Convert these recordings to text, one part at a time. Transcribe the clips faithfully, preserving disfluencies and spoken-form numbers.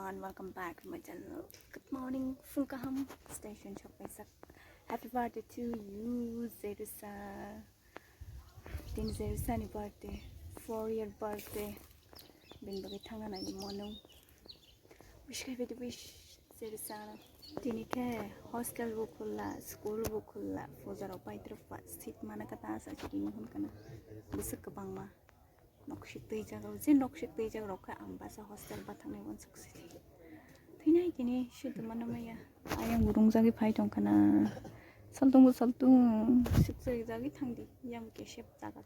And welcome back to my channel. Good morning, Fungkaham Station Shop Paisak. Happy birthday to you, Zerusa. Tini Zerusa ni birthday, four year birthday. Bini bagwi thangna nai mano. Wish kai bidi wish, Zerusa. Tini khe hostel bo khulla, school bo khulla, puja rok paitro pa, seat mana kata sa chiri mohon kana. Bwswk kwbangma. Noksik twijak rok, je noksik twijak rok khe ang basa hostel bathang ni uansuk se. Thwinai tini suduma no maya. Ayang bo rungjagwi phai tong khana. Saltung bo saltung, sukjagwi thang di. Yang kesep taga.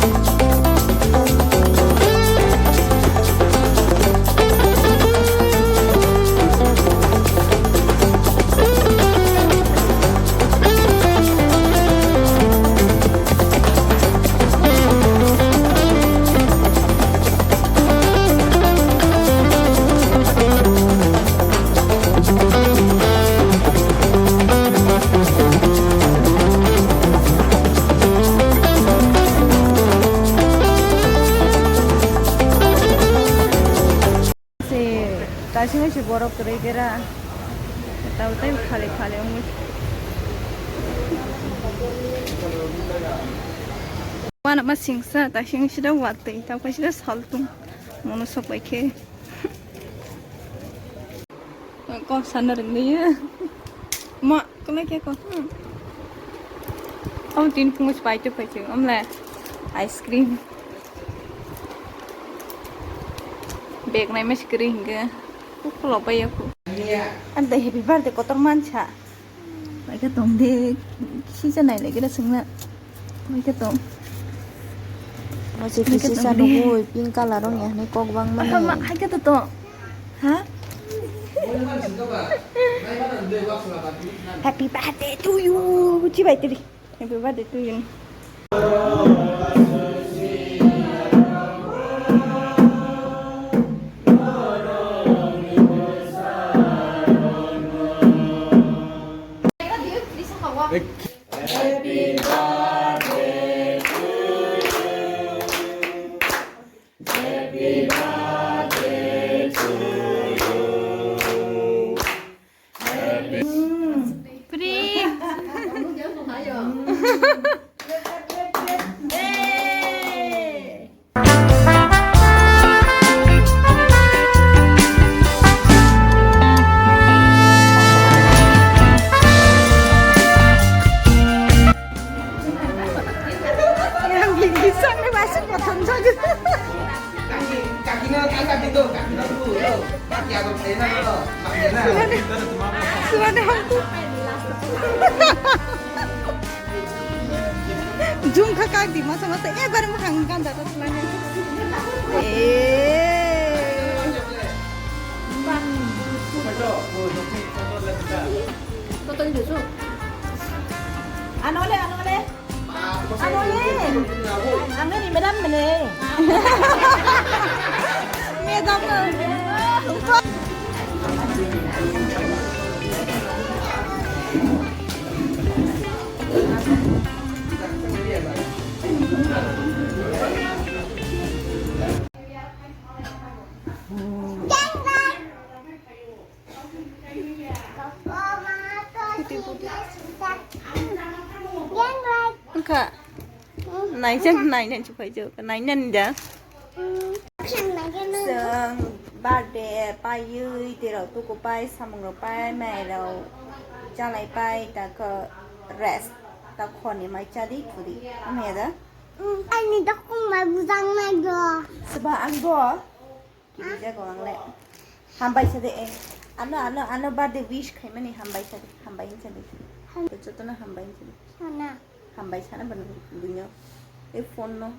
Se, kaisa kaisa borok kwrwi kera. Tabo tei khali khali wngwi. Wanama singsa, kaisa kaisa da watwi, tabo kaisa da saltung. Mono sok bai khe. Kok sana rwngya. Ma, kena khe kok. Hmm. Om tin phungo pai tu pai tu. Om le ice cream. Bag nai mas kri hinga. Kok lo pai aku. Anda happy birthday kotor mansa. Paika tong de, kisa nai lagi da sengna. Paika tong. Masih kisi sanu hui pink color rong ya, ni kok bang mana? Apa mak hai kata tong? Ha? Happy birthday to you. Cibai tiri. Happy birthday to you. Free. Yang gigi sang ni masih potong saja. Kaki, kaki na, kaki na tu, kaki na tu, yo. Kaki ada pena tu, kaki na. Sudah deh, sudah deh, aku. Jung kha kak di masa masa eh bare mukhang ganda to tulane. Eh. Toto ni beso. Ano le, ano le. Ano le. Ano ni madam mene. Madam. Wngkha. Naijak, nainani se paijak. Nainani da. Chwng birthday paiwi, tei rok tuku pai, samung rok pai, mai rok chalai pai, ta khe rest, ta khorni mai chadi thudi. Wngya da? Ani dokong mai bujang nai do. Seba ang do? Kiri jago ang le. Hambai sa de, eh. Ano, ano, ano birthday wish khaimani hambai sa de. Hambai hinsa de. Jotono hambai hinsa de. Sana. Hambai sana bano dunya. E phone no.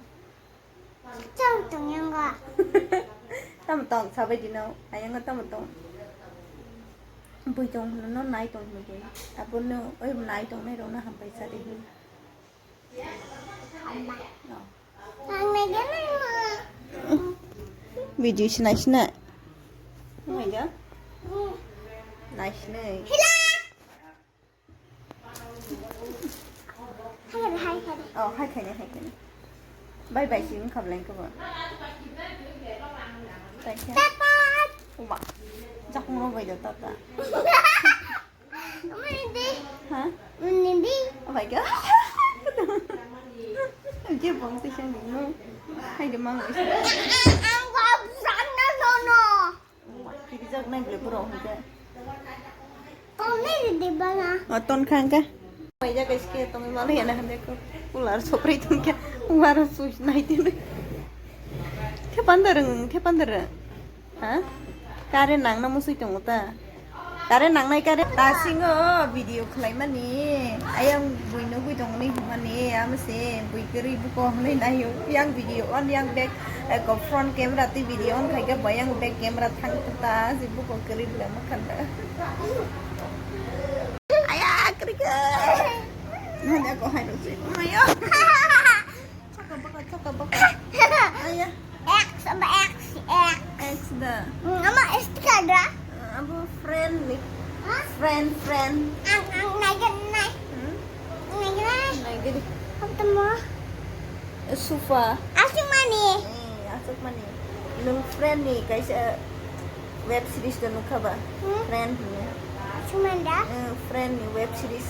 Chau tong yang ga. Tamo tong sabai dino. Ayang tamo tong. Bui tong no nai tong no bui. Abo no oi nai tong nai rok no hambai sa de. Video sinai sinai. Nai sinai. Oh, hai khaini, hai khaini. Bye bye, si wngkha bwlai khe bo. Thank you. Uma. Jakung rok bai da tata. Mani di. Ha? Mani di. Oh my God. Oke, bong sih yang bingung. Hai, demang. Ang gua sana sono. Kiri jak nai beli burung aja. Kau ni di mana? Oton kangka. Mai jak iske tong malu ya na hande ko. Ular sopri tong kya. Ular sus nai tini. Thepandar, thepandar. Ha? Kare nangna musui tongo ta? Kare nangnai kare? Tasingo video khlaimani. Ayang bui nugui tongmani hwnmani. Amase bui kwrwi buko hwnwi naio. Yang video on yang back, eh, ko front camera tei video on khaika bai yang back camera thang ta. Si buko kwrwi bwlai ma khanda. Aya kwrwi khe. Nanya ko hai rojak. Mayo. Choka baka, choka baka. Aya. X, apa X, X. X da. Hmm, ama S T K da? Abo friend ni. Hah? Friend, friend. Ang, ang, naigen, nai. Hmm? Naigen, nai. Naigen. Apa temu? Sufa. Asuk mani. Eh, asuk mani. Nung friend ni kaisa web series da nukha ba? Hmm? Friend ni. Asuk mani da? Eh, friend ni web series.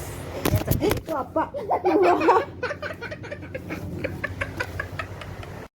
Eh, apa?